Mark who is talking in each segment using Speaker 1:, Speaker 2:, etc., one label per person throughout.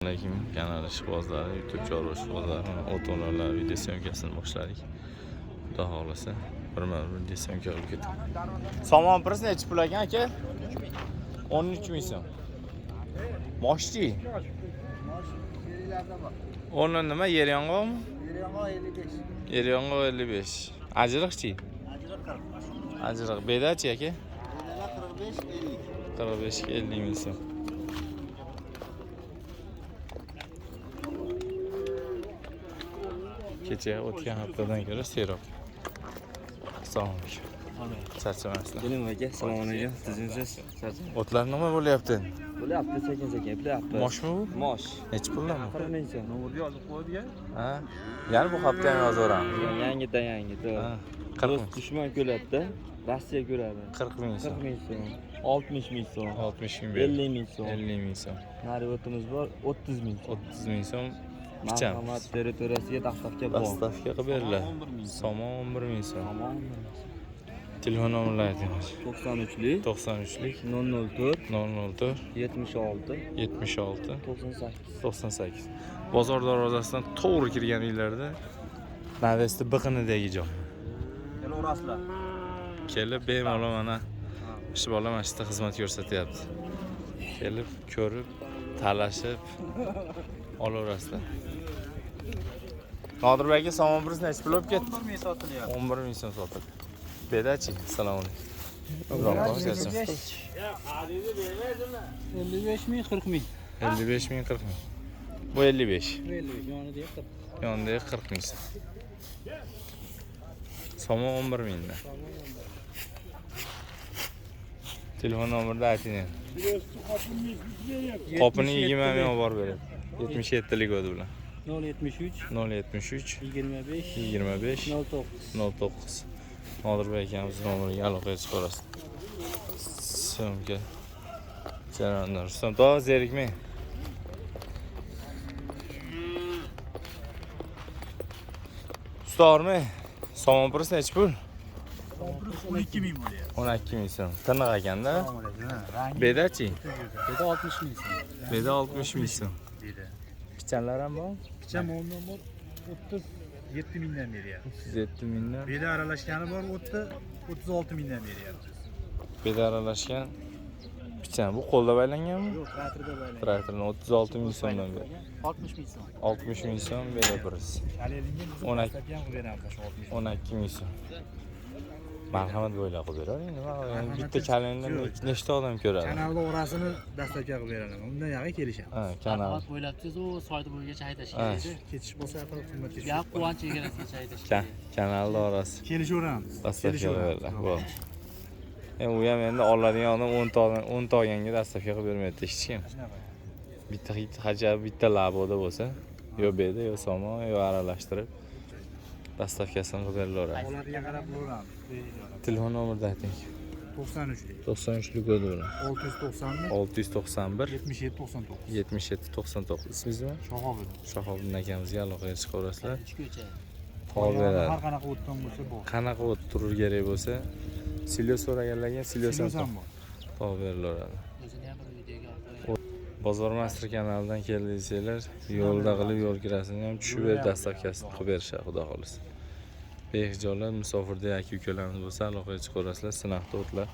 Speaker 1: Alaykum kanal ishqibozlari, YouTube chorva ishqibozlari, mana ot o'nlarlar video syomkasini boshladik. Xudo xohlasa, birma-bir video syomka qilib ketdik. Somon pris nechi pul ekan aka? 13 ming so'm. Moshchi? O'rni nima, yer yong'oqmi?
Speaker 2: Yer 55.
Speaker 1: Yer yong'oq 55. Ajriqchi?
Speaker 2: Ajriq 40.
Speaker 1: Ajriq bedachi aka?
Speaker 2: Bedalar 45, 50.
Speaker 1: 45 ga 50 ming so'm. Kecha o'tgan haftadan ko'ra serob. Assalomu alaykum. Charchamasizlar.
Speaker 3: Keling aka, assalomu alaykum. Tuzimsiz?
Speaker 1: O'tlar nima bo'lyapti endi?
Speaker 3: Bo'lyapti, sekin sekin eplayapti.
Speaker 1: Moshmi bu?
Speaker 3: Mosh.
Speaker 1: Nechi puldan bu?
Speaker 3: 40 ming so'm.
Speaker 1: Ha? Yana bu hafta ham yozaveramiz.
Speaker 3: Yangidan yangi.
Speaker 1: Ha, 40
Speaker 3: Do'st
Speaker 1: ming.
Speaker 3: dushman ko'ryapti. Rossiya ko'radi.
Speaker 1: 40 ming so'm.
Speaker 3: 40 ming so'm. 60 ming so'm.
Speaker 1: 60 ming berdi.
Speaker 3: 50 ming so'm.
Speaker 1: 50 ming so'm.
Speaker 3: Nari o'timiz bor, 30 ming so'm.
Speaker 1: 30 ming so'm pichamiz.
Speaker 3: Marhamat territoriyasiga dastavka bor.
Speaker 1: Dastavka qilib beriladi. Somon 11 ming so'm.
Speaker 3: Somon 11 ming so'm.
Speaker 1: Telefon nomerlarini ayting.
Speaker 3: 93lik
Speaker 1: 93lik
Speaker 3: 004
Speaker 1: 004
Speaker 3: 76
Speaker 1: 76
Speaker 3: 98.
Speaker 1: 98. Bozor darvozasidan to'g'ri kirgan uylarda Navesti biqinidagi joy.
Speaker 2: Kelaverasizlar.
Speaker 1: Kelib bemalol mana shu bola mana shu yerda xizmat ko'rsatyapti. Kelib, ko'rib, talashib olaverasizlar. Nodirbek aka, somon pris nechi pul bo'lib ketdi?
Speaker 2: 11 ming sotilyapti.
Speaker 1: 11 ming so'm sotildi. Bedachi, assalomu alaykum. Ibrohim aka,
Speaker 4: 55 ming, 40 ming.
Speaker 1: 55 ming, 40 ming. Bu 55.
Speaker 4: 55 yonida 40.
Speaker 1: Yonidagi 40 ming so'm. Somon 11 mingdan. Telefon nomerini ayting endi. Qopini 20 ming olib borib beradi. 77 lik o'di bilan.
Speaker 4: 073
Speaker 1: 073
Speaker 4: 25
Speaker 1: 25
Speaker 4: 09.
Speaker 1: 09. Nodirbek akamiz nomeriga aloqaga chiqarasiz. So'mka. Jarayonlar. Rustam tog'a, zerikmang. Usta hormang. Somon pris nechi pul?
Speaker 2: 12 ming bo'lyapti.
Speaker 1: 12 ming so'm. Tiniq ekanda.
Speaker 2: Assalomu alaykum. Rangi
Speaker 1: Bedachi?
Speaker 4: Beda 60 ming so'm.
Speaker 1: Beda 60 ming so'm.
Speaker 2: Beda.
Speaker 1: Pichanlar ham bor.
Speaker 2: Picha moldan bor 37 mingdan beryapti.
Speaker 1: 37 mingdan.
Speaker 2: Beda aralashgani bor 36 mingdan beryapti.
Speaker 1: Beda aralashgan pichan. Bu qo'lda baylanganmi?
Speaker 2: Yo'q, traktorda baylangan.
Speaker 1: Traktorni 36 ming so'mdan beradi.
Speaker 4: 60 ming so'm.
Speaker 1: 60 ming so'm beda pris.
Speaker 2: Kalelinga biz
Speaker 1: 12
Speaker 2: dastavka ham qilib beramiz shu 60.
Speaker 1: 12 ming so'm. Marhamat bo'ylab qilib beravering. Nima qilib? Bitta kalendan nechta odam ko'radi?
Speaker 2: Kanalni orasini dastavka qilib beraman. Undan yog'i kelishamiz.
Speaker 1: Ha, kanal.
Speaker 4: Marhamat bo'ylab siz u soyda bo'yigacha haydash
Speaker 1: Ha.
Speaker 4: kerak edi.
Speaker 2: Ketish bo'lsa aql qimmatga
Speaker 4: Bu yoq Quvonch chegarasigacha haydash kerak.
Speaker 1: Kanalni orasi.
Speaker 2: Kelishaveramiz.
Speaker 1: Dastavka qilib beriladi. Bo'ldi. Endi u ham endi oladigan odam 10 ta odam 10 ta olganga dastavka qilib bermaydi hech kim.
Speaker 2: Shunaqa.
Speaker 1: Bitta haja bitta laboda bo'lsa, yo beda, yo somon, yo aralashtirib dastavkasini qilib berilaveradi.
Speaker 2: Holatiga qarab bo'laveramiz.
Speaker 1: Telefon nomerini ayting.
Speaker 2: 93lik
Speaker 1: 93 lik o'di bilan.
Speaker 2: 691
Speaker 1: 691
Speaker 2: 77 99.
Speaker 1: 77 99. Ismingiz nima?
Speaker 2: Shohobiddin.
Speaker 1: Shahobiddin akamizga aloqaga chiqaverasizlar.
Speaker 4: Uch ko'cha.
Speaker 1: Topib beradi.
Speaker 2: Har qanaqa o'tdan bo'lsa bor.
Speaker 1: Qanaqa o't turur kerak bo'lsa, silyos so'raganlarga silyos ham
Speaker 2: Silos ham bor.
Speaker 1: topib berilaveradi.
Speaker 4: O'zini ham bir videoga olib qo'ying.
Speaker 1: Bozor Master kanalidan keldi desanglar, yo'lda qilib yo'l kirasini ham tushib berib dastavkasini qilib berishadi, xudo xohlasa. Behijolat musofirda aka ukalarimiz bo'lsa aloqaga chiqaverasizlar, sinaqda o'tlar.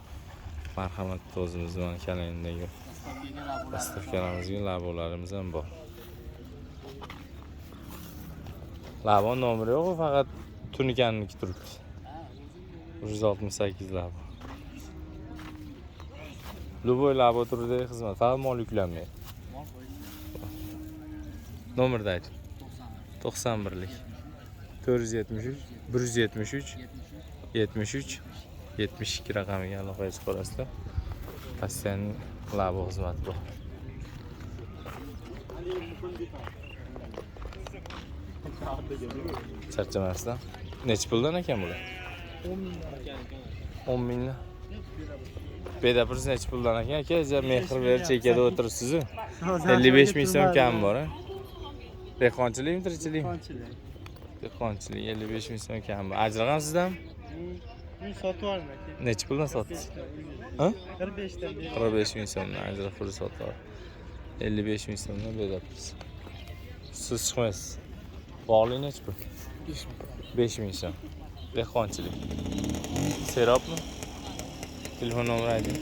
Speaker 1: Marhamat, o'zimizni mana kanalidagi
Speaker 4: Dastavkaga labolar.
Speaker 1: dastavkalarimizga labolarimiz ham bor. Labon nomeri yo'q, faqat tunikanniki turibdi.
Speaker 4: Ha, o'zini
Speaker 1: 168 labo. Любой labo turidagi xizmat, faqat mol yuklanmaydi.
Speaker 4: mol qo'yish
Speaker 1: Nomerni ayting.
Speaker 4: 90
Speaker 1: 91lik. 473 173
Speaker 4: 73
Speaker 1: 73 72 raqamiga aloqaga chiqarasizlar. Постоянный labo xizmati bor. Charchamasdan. Nechi puldan ekan bular? 10 mingdan. Beda pris nechi puldan ekan aka? Ja mehr berib chekkada o'tiribsiz-ku. 55 ming so'm kam bor, a? Dehqonchilikmi, tirikchilikmi? Dehqonchilik 55 ming so'm kam bor. Ajriq ham sizdanmi?
Speaker 2: Sotib oldim aka.
Speaker 1: Nechi puldan sotdingiz? Ha?
Speaker 2: 45 dan
Speaker 1: 45 ming so'mdan ajriq puli sotib oldi. 55 ming so'mdan beryapmiz. Siz chiqmaysiz. Bog'li nechi pul?
Speaker 5: 5 ming.
Speaker 1: 5 ming so'm. Dehqonchilik. Serobmi? Telefon nomeri ayting.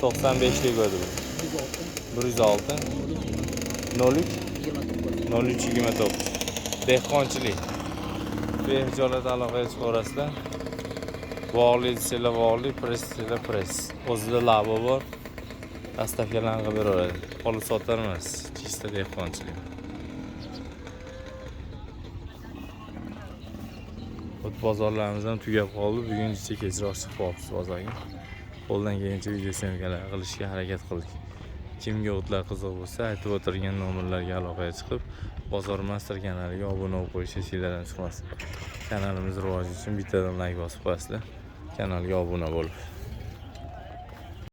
Speaker 1: 95lik o'di bu.
Speaker 5: 106
Speaker 1: 106 03
Speaker 5: 29.
Speaker 1: 03 29. Dehqonchilik. Behijolat aloqaga chiqaverasizlar. Bog'li desanglar bog'li, press desanglar press. O'zida labo bor. Dastavkalarni qilib beraveradi. Olib sotar emas, чисто dehqonchilik. O't bozorlarimiz ham tugab qoldi. Bugun juda kechroq chiqib qolibmiz bozorga. Qo'ldan kelgancha video syomkalar qilishga harakat qildik. Kimga o'tlar qiziq bo'lsa, aytib o'tirgan nomerlarga aloqaga chiqib, Bozor Master kanaliga obuna bo'lib qo'yish esinglardan chiqmasin. Kanalimiz rivoji uchun bittadan like bosib qo'yasizlar. Kanalga obuna bo'lib.